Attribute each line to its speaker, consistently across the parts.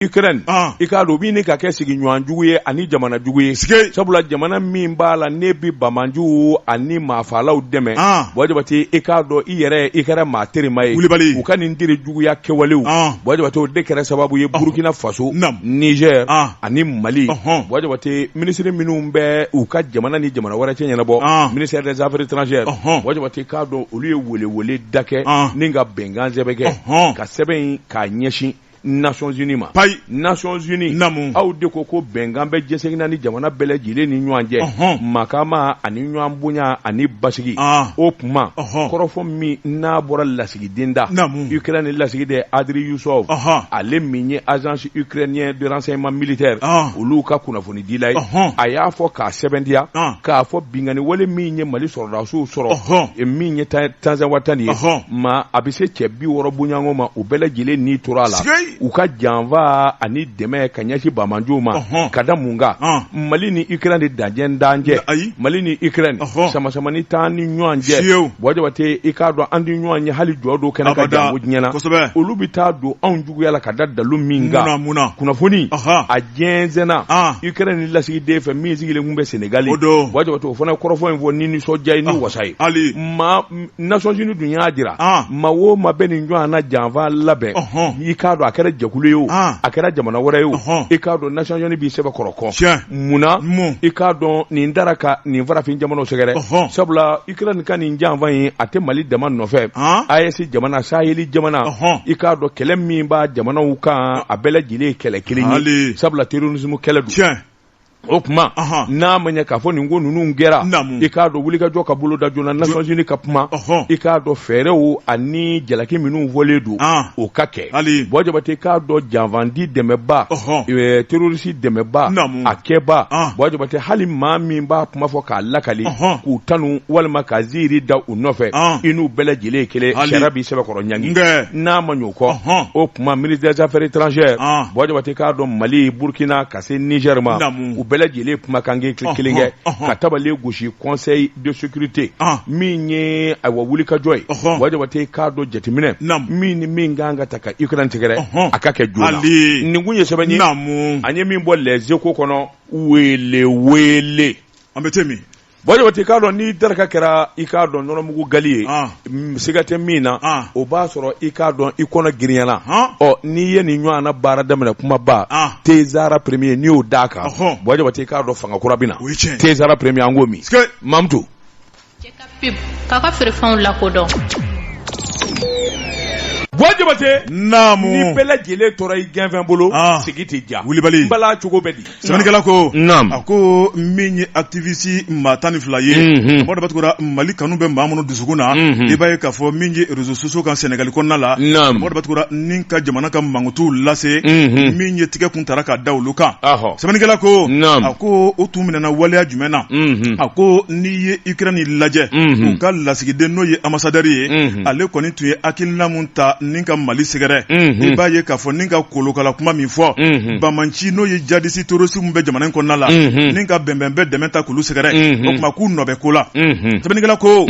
Speaker 1: Ukraine i k'a dɔn u bɛ ka kɛ sigiɲɔgɔn jugu ye ani jamana jugu ye sabula jamana min b'a la ne bɛ banbaanciw ani maafaalaw dɛmɛ Buwa Jabate i k'a dɔn i yɛrɛ i kɛra maa terima ye
Speaker 2: wulibali
Speaker 1: u ka nin teri juguya kɛwalew Buwa Jabate o de kɛra sababu ye Burukina Faso Niger ani Mali Buwa Jabate minisiri minnu bɛ u ka jamana ni jamana wɛrɛ cɛ ɲɛnabɔ ministère des affaires étrangères Buwa Jabate k'a dɔn olu ye welewele da kɛ ni ka bɛnkan sɛbɛn kɛ ka sɛbɛn in k'a ɲɛsin Nations Unies ma
Speaker 2: payi
Speaker 1: Nations Unies
Speaker 2: naamu
Speaker 1: aw de ko ko bɛnkan bɛ diɲɛ seleke naani jamana bɛɛ lajɛlen ni ɲɔgɔn cɛ makama ani ɲɔgɔn bonya ani basigi o kuma kɔrɔfɔ min n'a bɔra lasigiden da
Speaker 2: naamu
Speaker 1: Ukraine lasigiden Andriy Yusov ale min ye agence ukrainien de renseignement militaire olu ka kunnafonidila ye a y'a fɔ k'a sɛbɛntiya k'a fɔ binkanni wale min ye Mali sɔrɔdasiw sɔrɔ min ye Tinzawatɛni ye ma a bɛ se cɛ 60 bɔɲɔgɔnko ma u bɛɛ lajɛlen ni tora a la u ka janfa ani dɛmɛ ka ɲɛsin banbaanciw ma ka da mun kan Mali ni Ukraine de dancɛ t'an cɛ Mali ni Ukraine samasamani t'an ni ɲɔgɔn cɛ Buwa Jabate i k'a dɔn an tɛ ɲɔgɔn ye hali jɔ don kɛnɛ kan janko diɲɛ na olu bɛ taa don anw juguya la ka da dalu min kan kunnafoni a jɛnsɛnna Ukraine lasigiden fɛ min sigilen tun bɛ Senegali Buwa Jabate o fana kɔrɔfɔ in fɔ ni nisɔndiya ye ni wasa ye ma Nations Unies dun y'a jira maa o maa bɛ nin ɲɔgɔn na janfa labɛn i k'a dɔn a kɛra jɛkulu ye o a kɛra jamana wɛrɛ ye o i k'a dɔn Nations Unies b'i sɛbɛkɔrɔ kɔn munna i k'a dɔn nin dara ka nin farafin jamanaw sɛgɛrɛ sabula Ukraine ka nin janfa in a tɛ Mali dama nɔfɛ AES jamana Saheli jamana i k'a dɔn kɛlɛ min b'a jamanaw kan a bɛɛ lajɛlen ye kɛlɛ kelen ye sabula terrorisme kɛlɛ don o tuma n'a ma ɲɛ k'a fɔ nin ko ninnu kɛra i k'a dɔn wulikajɔ ka boloda joona Nations Unies ka kuma i k'a dɔn fɛɛrɛw ani jalaki minnu fɔlen don o ka kɛ Buwa Jabate k'a dɔn janfandi dɛmɛba terroriste dɛmɛba a kɛba Buwa Jabate hali maa min b'a kuma fɔ k'a lakali k'u tanu walima ka ziiri da u nɔfɛ i n'u bɛɛ lajɛlen ye kelen sariya b'i sɛbɛkɔrɔ ɲangi n'a ma ɲɛ o kɔ o tuma ministre des affaires étrangères Buwa Jabate k'a dɔn Mali Burukina ka se Niger ma u bɛɛ lajɛlen kumakan kelen kɛ ka tabale gosi conseil de sécurité min ye ayiwa wulikajɔ ye Buwa Jabate k'a dɔn jateminɛ min ni min kan ka ta ka Ukraine sɛgɛrɛ a ka kɛ joona nin kun ye sɛbɛn ye an ye min bɔ Les Échos kɔnɔ wele wele
Speaker 2: an bɛ te min
Speaker 1: Buwa Jabate k'a dɔn ni daraka kɛra i k'a dɔn nɔnɔmugu gali ye siga tɛ min na o b'a sɔrɔ i k'a dɔn i kɔnɔ girinyana ɔ n'i ye nin ɲɔgɔn na baara daminɛ kumaba Thé Zahara premier n'i y'o d'a kan Buwa Jabate i k'a dɔn fanga kura bɛ na Thé Zahara premier an k'o min Mamutu
Speaker 3: k'a ka feerefɛnw lakodɔn
Speaker 1: Buwa Jabate
Speaker 2: naamu
Speaker 1: ni bɛɛ lajɛlen tora i gɛnfɛn bolo sigi tɛ diya
Speaker 2: wulibali
Speaker 1: n bala cogo bɛ di
Speaker 2: Sɛbɛnnikɛla ko
Speaker 1: Naam.
Speaker 2: a ko min ye activiste maa 12 ye mɔgɔ dɔ b'a Mali kanu bɛ maa minnu dusukun na i b'a ye k'a fɔ min ye réseaux sociaux kan Sɛnɛgali kɔnɔna la
Speaker 1: Naam.
Speaker 2: mɔgɔ dɔ b'a ni ka jamana ka mankutu lase min ye tigɛ kun tara ka da olu kan
Speaker 1: Ahɔ.
Speaker 2: sɛbɛnnikɛla ko
Speaker 1: Naam.
Speaker 2: a ko o tun minɛna waleya jumɛn na a ko n'i ye Ukraine lajɛ u ka lasigiden n'o ye ambassadeur ye ale kɔni tun ye hakilina mun ta ni ka Mali sɛgɛrɛ i b'a ye k'a fɔ ni ka kolokala kuma min fɔ banbaanci n'o ye djihadiste terroriste min bɛ jamana in kɔnɔna la ni ka bɛnbɛn bɛɛ dɛmɛ ta k'olu sɛgɛrɛ o tuma k'u nɔ bɛ ko la sɛbɛnnikɛla ko o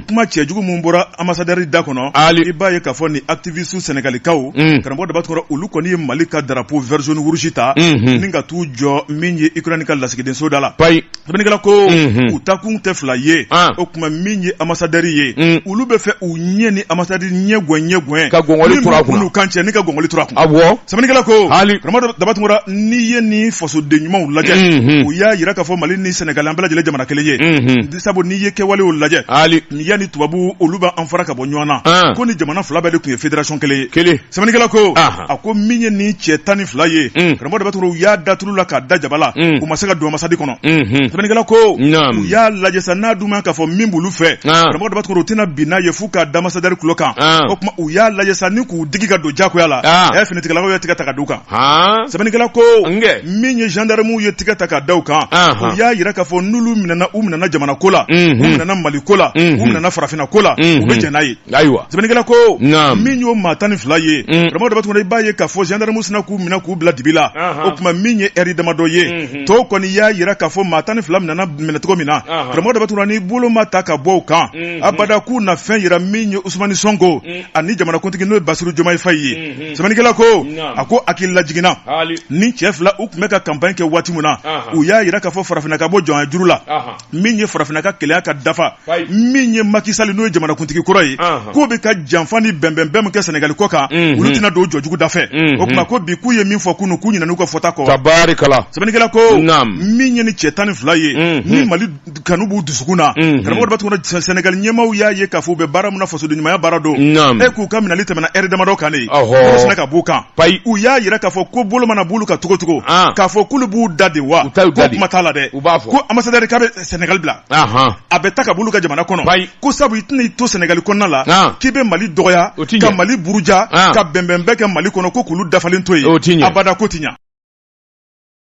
Speaker 2: kuma cɛjugu min bɔra ambassadeur da kɔnɔ i b'a ye k'a fɔ ni activiste sɛnɛgalikaw karamɔgɔ Dabatukɔrɔ olu kɔni ye Mali ka drapeau vert jaune rouge ta ni ka t'u jɔ min ye Ukraine ka lasigidenso da la sɛbɛnnikɛla ko u takun tɛ fila ye o tuma min ye ambassadeur ye olu bɛ fɛ u ɲɛ ni ambassadeur ɲɛ gɛn ɲɛ gɛn
Speaker 1: ka gɔngɔli turu a kunna
Speaker 2: n'u kan cɛ ni ka gɔngɔli turu a kun
Speaker 1: awɔ
Speaker 2: sɛbɛnnikɛla ko karamɔgɔ Dabatukɔrɔ n'i ye nin fasoden ɲumanw lajɛ u y'a jira k'a fɔ Mali ni Sɛnɛgali an bɛɛ lajɛlen jamana kelen ye sabu n'i ye kɛwalew lajɛ yanni tubabu olu b'an fara ka bɔ ɲɔgɔn na ko ni jamana fila bɛɛ de tun ye fédération kelen ye
Speaker 1: kelen
Speaker 2: sɛbɛnnikɛla ko a ko min ye nin cɛ 12 ye karamɔgɔ Dabatukɔrɔ u y'a da tulu la k'a da jaba la u ma se ka don ambassade kɔnɔ sɛbɛnnikɛla ko u y'a lajɛ sa n'a dun ma k'a fɔ min b'olu fɛ karamɔgɔ Dabatukɔrɔ u tɛna bin n'a ye f'u k'a da ambassadeur tulo kan o tuma u y'a lajɛ sa ni k'u digi ka don jagoya la ɛ finitigilakaw ye tigɛ ta ka d'u kan sɛbɛnnikɛla ko min ye gendarmew ye tigɛ ta ka da u kan u y'a jira k'a fɔ n'olu minɛna u minɛna jamana ko la u minɛna Mali ko la u minɛna farafinna ko la u bɛ jɛn n'a ye
Speaker 1: ayiwa
Speaker 2: sɛbɛnnikɛla ko min y'o maa 12 ye karamɔgɔ Dabatukɔrɔ i b'a ye k'a fɔ gendarmew sinna k'u minɛ k'u bila dibi la o tuma min ye ɛri damadɔ ye tɔw kɔni y'a jira k'a fɔ maa 12 minɛna minɛ cogo min na karamɔgɔ Dabatukɔrɔ ni bolo ma ta ka bɔ u kan abada k'u na fɛn jira min ye Usumani Sɔnko ani jamanakuntigi jamanakuntigi n'o ye Basiru Jomayi Fayi ye. Sɛbɛnnikɛla ko a ko hakili lajiginna ni cɛ fila u tun bɛ ka campagne kɛ waati min na, u y'a jira k'a fɔ farafinna ka bɔ jɔnya juru la, min ye farafinna ka kelenya ka dafa, min ye Macky Sall n'o ye jamanakuntigi kɔrɔ ye, k'o bɛ ka janfa ni bɛnbɛnbɛn min kɛ Senegali kɔ kan, olu tɛna don o jɔjugu da fɛ. O tuma ko bi k'u ye min fɔ kunun, k'u ɲinɛn'u ka fɔta kɔ.
Speaker 1: Tabarikala.
Speaker 2: Sɛbɛnnikɛla ko min ye ni cɛ 12 ye ni Mali kanu b'u dusukun na, karamɔgɔ Daba Tunkara, Senegali ɲɛmaaw y'a ye k'a fɔ u bɛ baara min na, fasoden ɲumanya baara don. E k'u ka minɛli tɛmɛna ɛri damadɔ kan de, bolo sinna ka b'u kan. U y'a jira k'a fɔ ko bolo mana b'olu kan cogo cogo, k'a fɔ k'olu b'u da de wa, ko kuma t'a la dɛ, ko ambassadeur k'a bɛ Senegali bila, a bɛ taa ka b'olu ka jamana kɔnɔ, ko sabu i tɛna i to Senegali kɔnɔna la k'i bɛ Mali dɔgɔya, ka Mali buruja, ka bɛnbɛnbɛn kɛ Mali kɔnɔ, ko k'olu dafalen to yen abada, k'o tɛ ɲa.